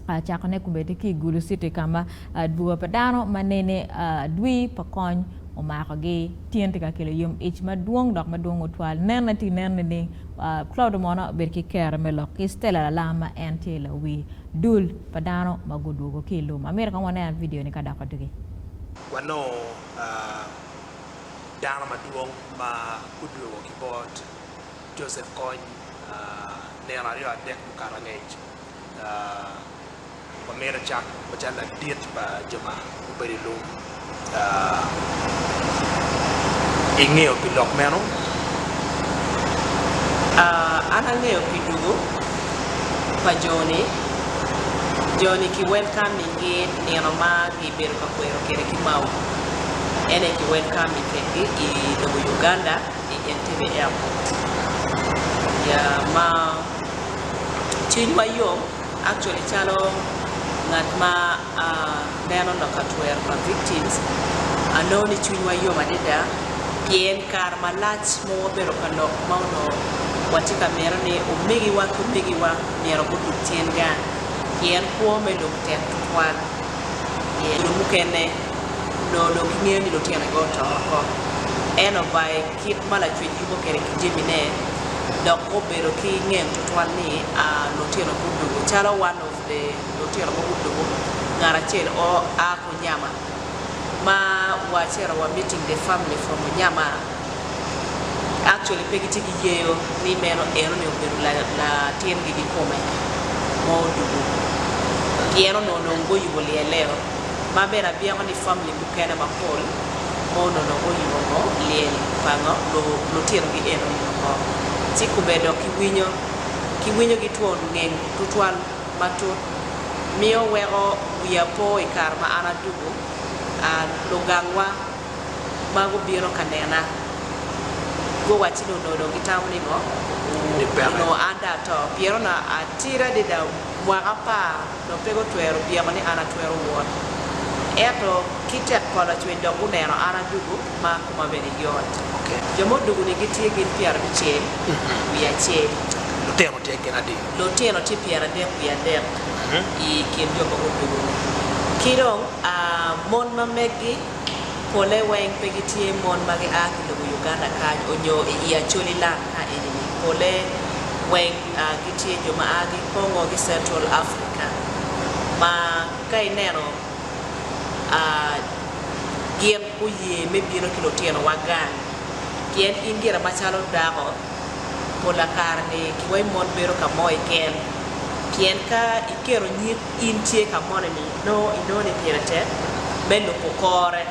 Cakone kombeddi ki i Gulu City ka ma dwogo pa dano ma nene adwi pa kony omakogi tyen tye ka kelo yom ic madwong dok madwong tutwal. Nene tye nen nining? Claude Omona obedo ki kero me lok ki Stella Lalam ma en tye lawi dul pa dano ma gudwogo ki i lum. Amito kong wanen vidio ni ka dok wadugi. Wanongo dano madwong ma gudwogo ki bot Joseph Kony nino aryo adek mukato angec. Wamito cak macalo ladit pa jo ma gubedo i lum. Ingeyo pi lok meno? An angeyo pi dwogo pa jo-ni. Jo-ni ki welcoming-gi nino ma gibedo ka kwero kwede ki Mau. En aye ki welcoming kwedgi i lobo Uganda i Entebbe Airport. Ya ma. Cwinywa yom actually calo ngat ma neno lok atwero pa victims anongo ni cwinywa yom adada pien kare malac ma wabedo ka lok ma onongo watye ka mito ni omegiwa ki omegiwa myero gudug cen gang pien kwo me lobo tek tutwal jo mukene onongo dong gingeyo ni lutinogi oto oko ento by kit ma Lacwec yubo kwede ki jamine dok obedo ki ngeng tutwal ni lutino gudugo calo one of the lutino ma gudugo ngat acel o a ki Onyama ma wacito wa meeting the family from Onyama actually pe gitye ki yeyo ni meno eno ni obedo latin gi kikome ma odugo pien onongo dong guyubo lyelleo ma bene abyeko ni family mukene mapol ma onongo guyubo ngo lyel pa ngo lutinogi enoni woko ci kome dok ki winyo ki winyo gi twon ngeng tutwal matut miyo weko wiya po i kare ma an adugo lugangwa ma gubino ka nena guwacci ni onongo dong gitamo ni ngo onongo an dong ato pien onongo atidi adada mwaka apar Dong pe gutwero byeko ni an atwero wot. Ento ki tek pa Lacwec dok guneno an adugo ma koma bene yot. Jo ma odugo-ni gitye gin pyerabicel wiye acel. Lutino tye gin adi? Lutino tye pyeradek wiye adek i kin jo ma gudugo-ni. Ki dong mon ma meggi pole weng pe gitye mon ma gia ki lobo Uganda kany onyo i Acholi land ka eni-ni. Pole weng. Gitye jo ma a ki Congo ki Central Africa ma ka ineno gin guye me bino ki lutinowa gang pien in gire macalo dako pola kare-ni kiwaci mon bedo ka mo keken pien ka iketo nyig in tye ka moni-ni nongo inongo ni pire tek me lubo kore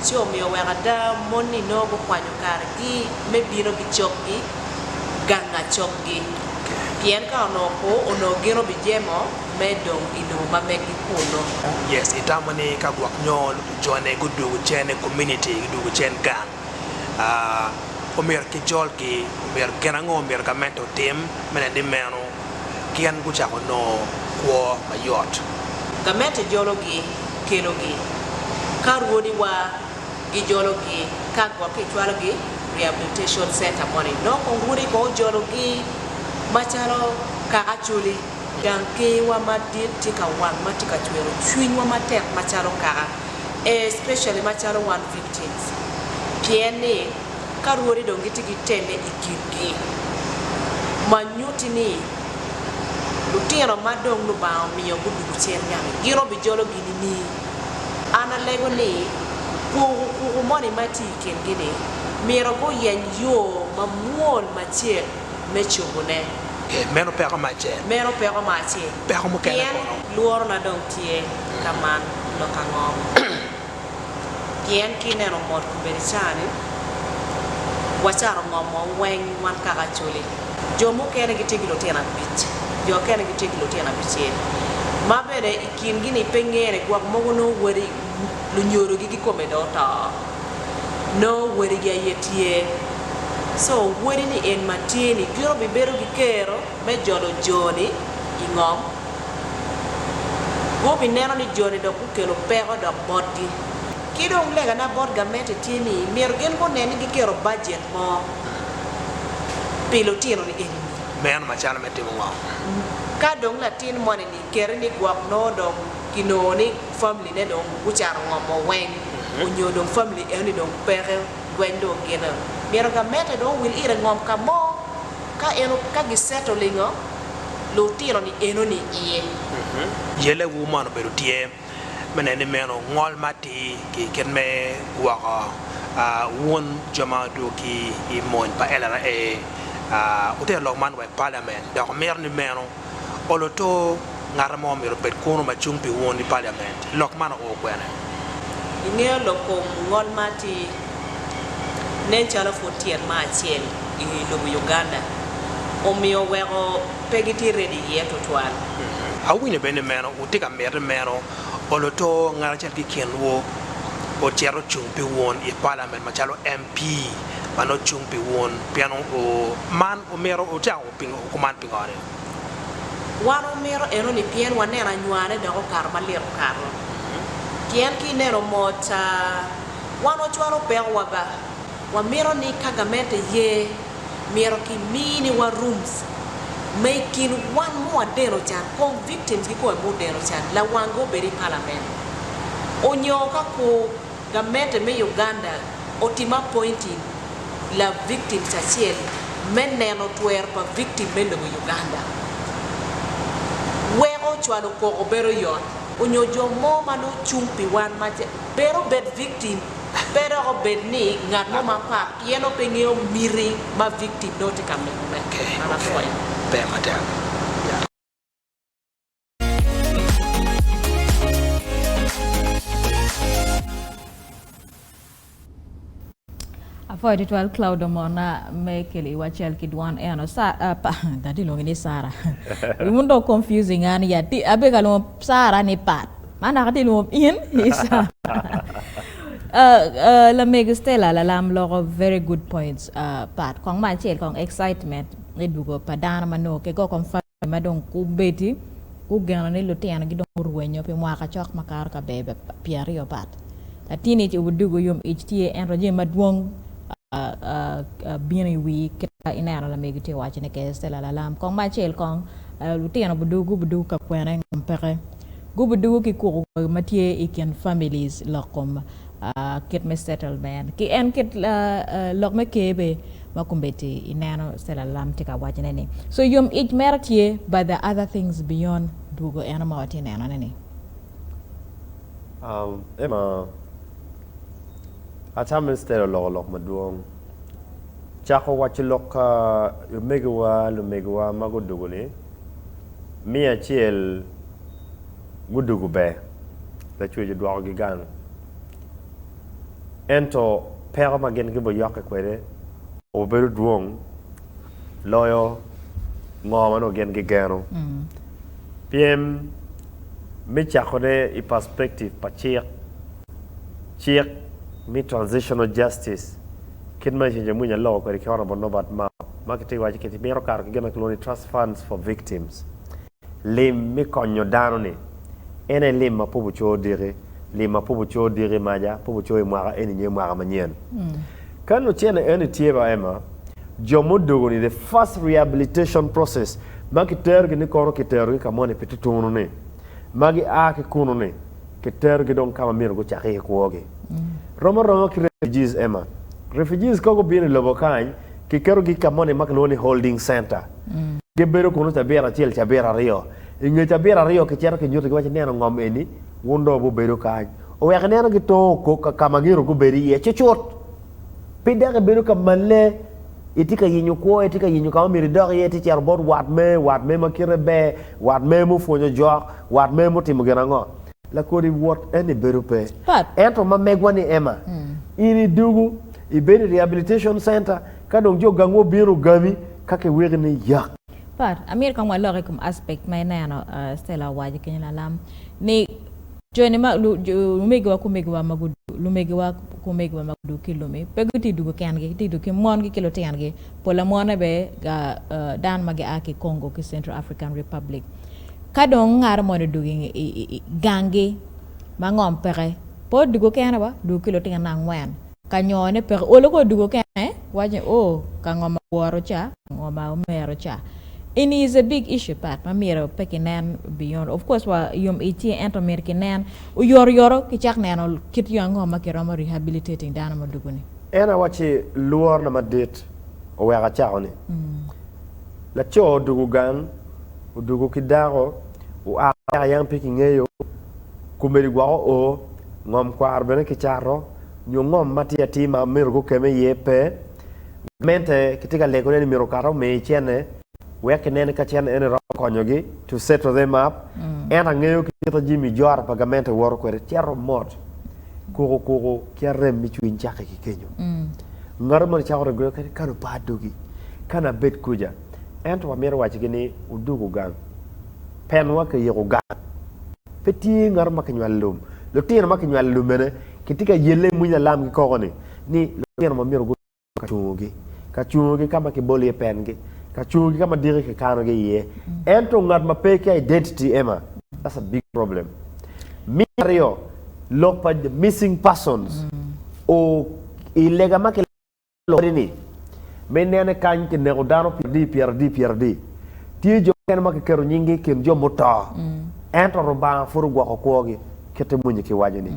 ci omiyo wek ada mon-ni nongo gukwanyo karegi me bino ki coggi gang acoggi, pien ka onongo ku, onongo gin obijemo me dong i lobo ma meggi kunnu. Yes, itamo ni ka gwok nyo jone gudwogo cen i community, gidwogo cen gang, omyero kijolgi, omyero gin ango myero gamente otim me neno ni meno gin gucako nongo kwo mayot? Gamente jologi, kelogi. Ka rwodiwa gijologi ka gwok kicwalogi rehabilitation center moni nongo kong rwodi kong ojologi macalo kaka Acholi. Gang ker wa madit tye ka wang ma tye ka cwero cwinywa matek macalo kaka especially macalo wan victims pien ni ka rwodi dong gitye ki temme i kingi ma nyutti ni lutino ma dong Lubanga omiyo gudwogo cen gang-ngi gin obijologi nining? An alego ni kuku kuku moni ma tye i kingi-ni myero guyeny yo mamwol macek me cobone. Meno peko me acel. Meno peko me acel. Peko mukene Pien kono? lworona dong tye ka man lok ango? Pien ka ineno mot kombeddi ca-ni, wacato ngomwa weng wan kaka Acholi. Jo mukene gitye ki lutino abic, jo okene gitye ki lutino abicel, ma bene i kingi-ni pe ngene, gwok mogo nongo wadi lunyodogi kikome dong oto, nongo wadigi aye tye. Co wadi-ni en ma tye-ni gin obibedo ki kero me jolo jo-ni i ngom, gubineno ni jo-ni dok gukelo peko dok botgi. Ki dong legana bot gamente tye ni myero gin gunen ni giketo bajet mo pi lutino-ni eni-ni. Meno macalo me timo ngo? Ka dong latin moni ni keti ni gwok nongo dong kinongo ni family ne dong gucato ngom o weng onyo dong family eno ni dong peke lweny dong gine myero gamente dong owil ire ngom ka mo ka en ka gi settling o lutino ni eno ni iye. Yelle wu mono obedo tye me neno ni meno ngol ma atir ki kit me gwoko wun jo ma odwogo ki i mony pa LRA. Wutero lok man wa i Parliament dok wumito ni meno oloto ngat mo myero obed kunu ma cung pi wun i Parliament. Lok man oo kwene? Ingeyo lok kom ngol ma atir nen calo pud tyen me acel i lobo Uganda omiyo weko pe gitye ready iye tutwal. Awinyo bene ni meno wutye ka miti meno oloto ngat acel ki i kinwu ocit ocung pi wun i Parliament macalo MP ma nongo cung pi wun pien man omyero wucako kuman pingo ni? Wan wamito eno ni pien waneno anywane dok okato malit okato. Pien ki ineno mot wan wacwalo peko wa ba. Wamito ni ka gamente ye myero ki mini wa rooms ma i kin wan ma wadeno can kong victims kikome ma odeno can lawange obed i parliament onyo ka ku Gamente me Uganda otim appointing la victims acel me neno twero pa victim me lobo Uganda. Weko cwalo koko bedo yot onyo jo mo ma nongo cung pi wan ma bene obed victim pe dok obed ni ngat mo mapat pien nongo pe ngeyo miti ma victim nongo tye ka mito ne. Man apwoyo. Ber matek. Apwoyo tutwal Cloud Omona me kelo iwa cal ki dwan eno sa uh, pa dati ilwongi ni Sara wun dong confusing an ya ti abe ka lwongo Sara ni pat man dok ati lwongo in ni Sara uh, uh, lamego Stella lalam loko very good points uh, pat kong ma acel kong excitement me dwogo pa dano ma nongo ke go kong ma dong gubedi gugeno ni lutinogi dong gurwenyo pi mwaka cok makato kaber pyeraryo pat. Latin ic odugo yom ic tye ento jami madwong bino i wii kit ma ineno lamego tye ka waco ne kede Stella Lalam. Kong me acel kong lutino gudugo gubudugo ka kwene ngom peke gubudugo ki kuku ma tye i kin families lok kom kit me settlement ki en kit lok me ker be ma kombeddi ineno Stella Lam tye ka wacone ni so yom ic mere tye but there are other things beyond dwogo eno ma watye neno ne ni. Um, Emma, atamo ni Stella oloko lok madwong. Cako waco lok ka omegiwa, lumegiwa ma gudugo ni, miya acel gudugo ber, Lacwec odwokogi gang. Ento peko ma gin giboyokke kwede obedo dwong loyo ngo ma onongo gin gigeno. Pien me cakone i perspective pa cik, cik me transitional justice kit ma i Mwinya aloko kwede ki Honourable Norbert Mao ma kitye ka waco ni kimito kato ki gin ma kilwongo ni trust funds for victims. Lim me konyo dano-ni en aye lim ma pe obuco diki, lim ma pe obuco diki maca, pe obuco i mwaka eni nyo i mwaka manyen. Ka nongo cene eni tye ba Emma, jo mudugo-ni the first rehabilitation process ma kiterogi ni kono kiterogi ka moni pi tutunu-ni, ma gia ki kunu-ni kiterogi dong ka ma myero gucak iye kwogi. Rom aroma ki refugees Emma. Refugees ka gubino i lobo kany, kiketogi ka moni ma kilwongo ni holding center. Gibedo kunu cabit acel, cabit aryo. I nge cabit aryo kicito kinyuto giwaco ni neno ngom eni, wun dong wubedo kany. Oweko ineno gitongo kok ka ma myero gubed iye cucut. Pe dok ibedo ka malle, itye ka yenyo kwo, itye ka yenyo ka ma myero idok iye, itye cito bot wat me, wat me ma kite ber, wat me mupwonyo jok, wat me mutimo gin ango. Lakodi wot eni bedo pe. Ento ma megwa ni Emma, in idugu, ibedo i rehabilitation center, Ka dong jo gangwu obino ogami, ka kiweki ni yak. Pat, amito kong walok i kom aspect ma ineno Stella owaco kenyo lalam ni joni ma lumegiwa ki omegiwa ma lumegiwa ki omegiwa ma gudugo ki i lumi pe gitye dugo kengi gitye dugo ki mongi ki lutinogi pola mone bene dano ma gia ki i Congo ki Central African Republic ka dong ngat moni odugo i gangi ma ngom peke pe odugo kene wa odugo ki lutino angwen Ka nyone peke, olo ka odugo kene, waco ni, Oo, ka ngo ma woro ca, ngo ma omero ca. Eni is a big issue pat ma myero pe kinen beyond of course wa yom ic tye ento myero kinen oyotoyoto ki cak neno kit yo ango ma kiromo rehabilitating dano ma dugu ni. En awacci lworo na madit oweko acako ni laco odugu gang odugu ki dako oa yaka yang pe kingeyo komedi gwok oo ngom kwaro bene kicato nyo ngom ma tye atir ma myero gukeme iye pe Gamente kitye ka legone ni myero okato omi cene wek kinen ka cene eni romo konyogi to settle them up. Ento angeyo ki kit ma jami jora pa gamente woto kwede cito mot kuku kuku ki arem me cwiny cakke ki kenyo. Ngat moni cako regret kadi kano pe adugi, kano abed kuca. Ento wamito wacigi ni wudugu gang. Penwa kiyiko gang. Pe tye ngat ma kinywalo i lum. Lutino ma kinywalo i lum bene kitye ka yelle i mwiny alam ki koko ni ni lutino ma myero ka cungogi, ka cungogi ka ma kibolo iye pengi, ka cungogi ka ma diki kikanogi iye. Ento ngat ma pe ki identity ema, that's a big problem. Me aryo, lok pa missing persons o i lega ma kiloko kwede ni me nene kany kineko dano pyeradi, pyeradi, pyeradi. Tye jo mukene ma kiketo nyinggi i kin jo muto, ento Rubanga pud ogwoko kwogi. Kite moni kiwaco ni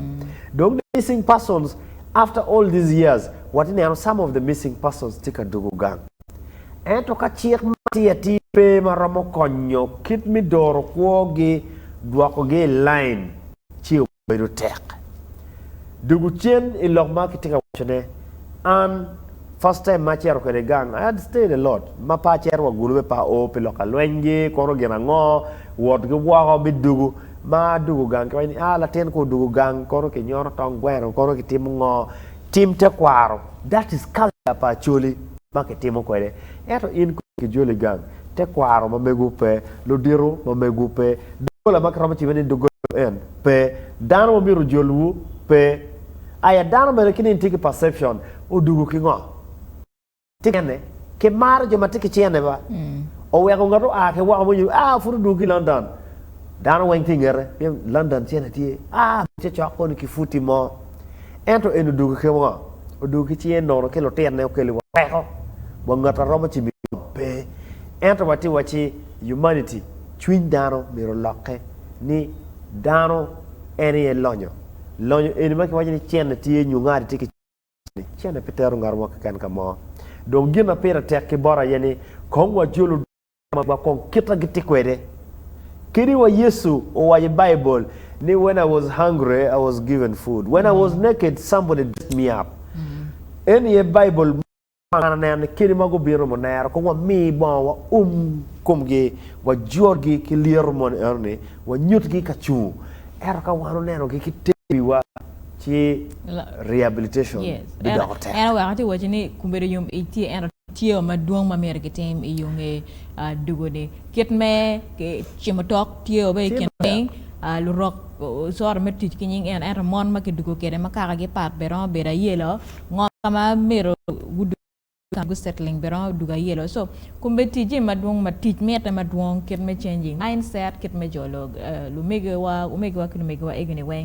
dong the missing persons after all these years watye neno some of the missing persons tye ka dugo gang ento ka cik ma atir atir pe ma romo konyo kit me doro kwogi dwokogi i line ci obedo tek. Dugo cen i lok ma kitye ka wacone an first time ma acito kwede gang I had stayed a lot ma pe acito wa Gulu bene pe ao pi lok alwenygi kono gin ango wotgi woko me dugo Ma adugo gang kiwaco ni aa latin ka odugo gang kono kinyono tong gweno kono kitimo ngo tim tekwaro that is culture pa Acholi ma kitimo kwede ento in kong kijoli gang tekwaro ma megwu pe ludito ma megwu pe dogola ma kiromo cime ni dogola en pe dano ma myero ojolwu pe aya dano bene ki ni tye ki perception odugo ki ngo? Tye kene, kimaro jo ma tye ki cene ba. Oweko ngat oa ki woko mo ah pud odwogo ki London. Dano weng tye i ngete pien London cene tye. Ah ce cok koni ki futi mo. Ento en odwogo ki ngo? Odwogo ki cinge nono ki lutinne okeli wa peko wa ngat a romo cimo pe. Ento watye waci humanity, cwiny dano myero olokke ni dano en aye lonyo. Lonyo eni ma kiwaco ni cene tye nyo ngati tye ki Cene pe tero ngat mo keken ka mo. Dong gin ma pire tek ki bota aye ni kong wajolu dano kong kit ma gitye kwede. Kadi wa Yecu owaco i Baibul ni when I was hungry I was given food, when I was naked somebody dressed me up. Eni aye Baibul ma an aneno ni kadi ma gubino munero kong wami bongo waum komgi, wajolgi ki lyeto moni enoni, wanyutgi ka cungo. Ento ka wan onenogi ki te wiwa ci rehabilitation bidoko tek. En oweko atye waci ni kombedo yom ic tye ento tye madwong ma myero kitim i yo nge dugo ni kit me cimo tok tye wa i kin piny lurok coro me tic ki nying en ento mon ma kidugo kwede ma kaka gi pat bene romo bedo ayelo ngo ma myero gudug ka gusettling bene romo dugo ayelo so kombeddi jami madwong ma tic mitte madwong kit me changing mindset kit me jolo lumegiwa omegiwa ki lumegiwa egoni weng.